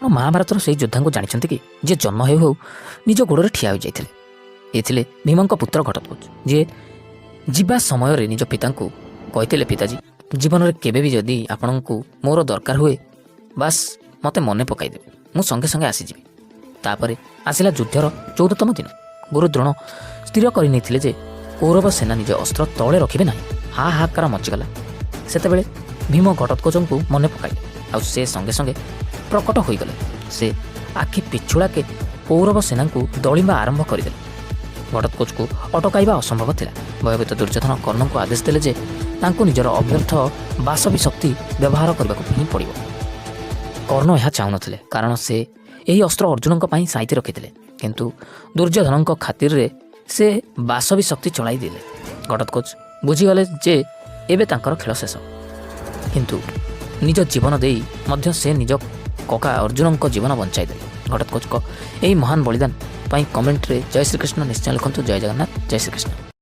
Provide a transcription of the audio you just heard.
ଆପଣ ମହାଭାରତର ସେଇ ଯୋଦ୍ଧାଙ୍କୁ ଜାଣିଛନ୍ତି କି, ଯିଏ ଜନ୍ମ ହେଉ ହେଉ ନିଜ ଗୋଡ଼ରେ ଠିଆ ହୋଇଯାଇଥିଲେ? ଏ ଥିଲେ ଭୀମଙ୍କ ପୁତ୍ର ଘଟୋତ୍କଚ, ଯିଏ ଯିବା ସମୟରେ ନିଜ ପିତାଙ୍କୁ କହିଥିଲେ, "ପିତାଜୀ, ଜୀବନରେ କେବେ ବି ଯଦି ଆପଣଙ୍କୁ ମୋର ଦରକାର ହୁଏ, ବାସ୍ ମୋତେ ମନେ ପକାଇଦେବେ, ମୁଁ ସଙ୍ଗେ ସଙ୍ଗେ ଆସିଯିବି।" ତାପରେ ଆସିଲା ଯୁଦ୍ଧର 14ତମ ଦିନ। ଗୁରୁ ଦ୍ରୋଣ ସ୍ଥିର କରିନେଇଥିଲେ ଯେ କୌରବ ସେନା ନିଜ ଅସ୍ତ୍ର ତଳେ ରଖିବେ ନାହିଁ। ହାହାକାର ମଚିଗଲା। ସେତେବେଳେ ଭୀମ ଘଟୋତ୍କଚଙ୍କୁ ମନେ ପକାଇଲେ ଆଉ ସେ ସଙ୍ଗେ ସଙ୍ଗେ ପ୍ରକଟ ହୋଇଗଲେ। ସେ ଆଖି ପିଛୁଳାକେ କୌରବ ସେନାଙ୍କୁ ଦଳିବା ଆରମ୍ଭ କରିଦେଲେ। ଘଟୋତ୍କଚକୁ ଅଟକାଇବା ଅସମ୍ଭବ ଥିଲା। ଭୟଭୀତ ଦୁର୍ଯ୍ୟୋଧନ କର୍ଣ୍ଣଙ୍କୁ ଆଦେଶ ଦେଲେ ଯେ ତାଙ୍କୁ ନିଜର ଅବ୍ୟର୍ଥ ବାସବୀ ଶକ୍ତି ବ୍ୟବହାର କରିବାକୁ ହିଁ ପଡ଼ିବ। କର୍ଣ୍ଣ ଏହା ଚାହୁଁନଥିଲେ, କାରଣ ସେ ଏହି ଅସ୍ତ୍ର ଅର୍ଜୁନଙ୍କ ପାଇଁ ସାଇତି ରଖିଥିଲେ। କିନ୍ତୁ ଦୁର୍ଯ୍ୟୋଧନଙ୍କ ଖାତିରରେ ସେ ବାସବୀ ଶକ୍ତି ଚଳାଇ ଦେଲେ। ଘଟୋତ୍କଚ ବୁଝିଗଲେ ଯେ ଏବେ ତାଙ୍କର ଖେଳ ଶେଷ। କିନ୍ତୁ ନିଜ ଜୀବନ ଦେଇ ମଧ୍ୟ ସେ ନିଜ କକା ଅର୍ଜୁନଙ୍କ ଜୀବନ ବଞ୍ଚାଇଦେଲେ। ଘଟୋତ୍କଚଙ୍କ ଏହି ମହାନ ବଳିଦାନ ପାଇଁ କମେଣ୍ଟରେ ଜୟ ଶ୍ରୀକୃଷ୍ଣ ନିଶ୍ଚୟ ଲେଖନ୍ତୁ। ଜୟ ଜଗନ୍ନାଥ, ଜୟ ଶ୍ରୀକୃଷ୍ଣ।